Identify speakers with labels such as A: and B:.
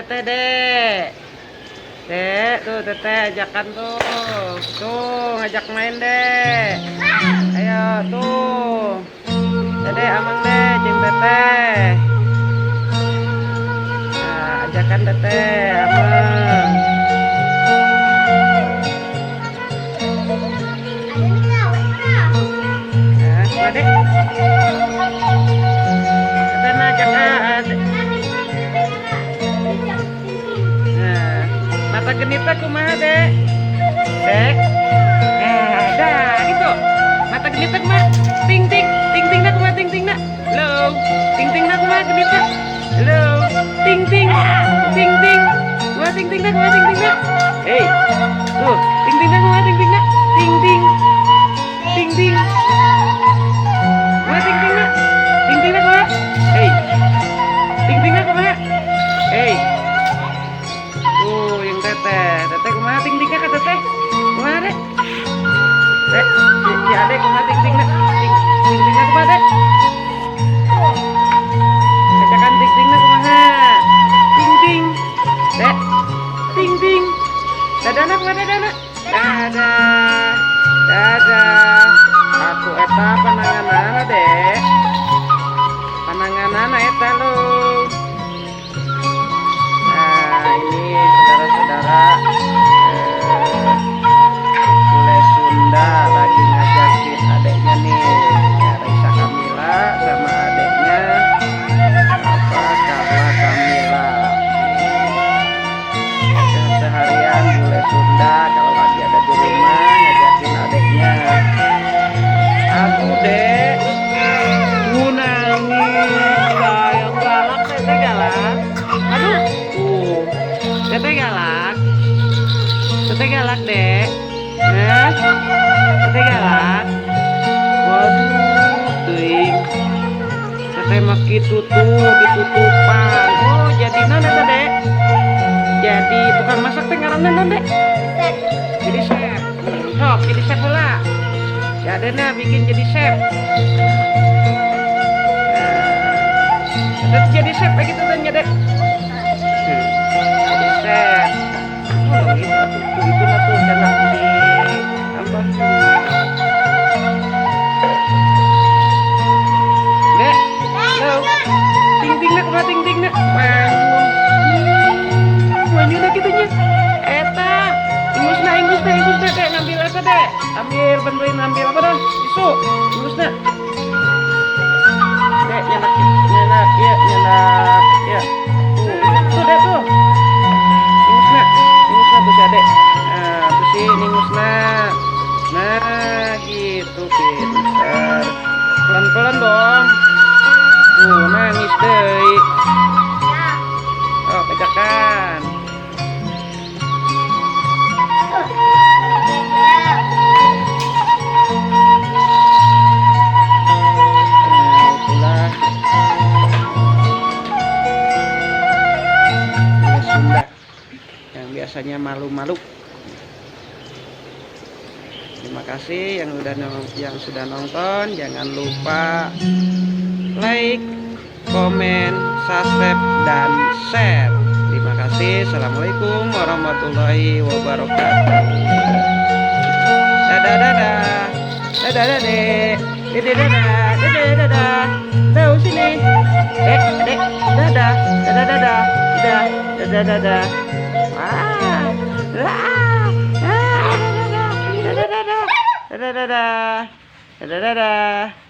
A: teteh, Dek. Dek, tuh teteh ajakan tuh. Tuh, ngajak main, Dek. Ayo tuh. Dede amang deh jeung teteh. Nah, ajakan teteh amang. Nah, Dek. Teteh ngajak ah, Dek. Nah, mata genitna kumaha, Dek? Dek. Nah, dah gitu. Mata genitna kumaha? Ting ting, ting ting na kumaha ting ting na? Halo. Ting ting na kumaha genitna? Halo. Ting ting, ting ting. Kumaha ting ting na kumaha ting ting na? Hey. Tuh, ting ting na kumaha ting ting na? Ting ting. Ting ting. Kumaha ting ting na? Ting ting na kumaha? Hey. Ting ting na kumaha? Hey. Tuh, yang teteh. Teteh kumaha ting ting ka teteh? Kumaha, Dek? Dek, si adek kumaha ting ting na? Ting ting ting na kumaha, Dek? Ajakan ting ting na kumaha? Ting ting. Dek. Ting ting. Dadana kumaha dadana? Dadah. Dadah. Aku eta pananganana, Dek. Pananganana eta lo. Nah, ini saudara-saudara, bule Sunda lagi ngajakin adeknya nih, ya, Raisa Kamila sama adeknya apa Carla Kamila. Keseharian bule Sunda kalau lagi ada di rumah ngajakin adeknya. Aku dek, ku nangis, sayang galak, teteh galak. Aduh, tuh, teteh galak, teteh galak dek. Nah, teteh galak. Waduh, teuing. Teteh mah kitu tuh ditutupan. Oh, jadi naon eta, Dek? Jadi tukang masak teh ngaranna naon, Dek? Jadi chef. Sok, jadi chef heula. Ya adena bikin jadi chef. Nah, jadi chef kayak gitu tanya, Dek. Jadi chef. Oh, gitu atuh. Tuh itu lah tuh canak si apa? Dek, halo. Ting ting nak kumaha ting ting nak? Manyun. Manyun kitu nya. Eta, ingusna ingusna ingusna Dek ngambil apa, Dek? Ambil bantuin ambil apa dah? Tisu. Ingusna. Dek nyenak nyenak ya nyenak ya. Tuh, tuh Dek tuh. Ingusna, ingusna tuh si Adek. Nah, tuh si ingusna. Nah, gitu pinter. Pelan-pelan dong. Tuh, nangis deh. Oh, kejakan. Nah, itulah bule Sunda yang biasanya malu-malu. Terima kasih yang sudah nonton. Jangan lupa like, komen, subscribe, dan share. Terima kasih. Assalamualaikum warahmatullahi wabarakatuh. Dadah dadah. Dadah dadah. Dede dadah. Dede dadah. Tahu sini. Dek, dek, dadah. Dadah dadah. Dadah, dadah dadah. Wah. Wah. Ah, dadah dadah. Dadah dadah. Dadah dadah. Dadah dadah.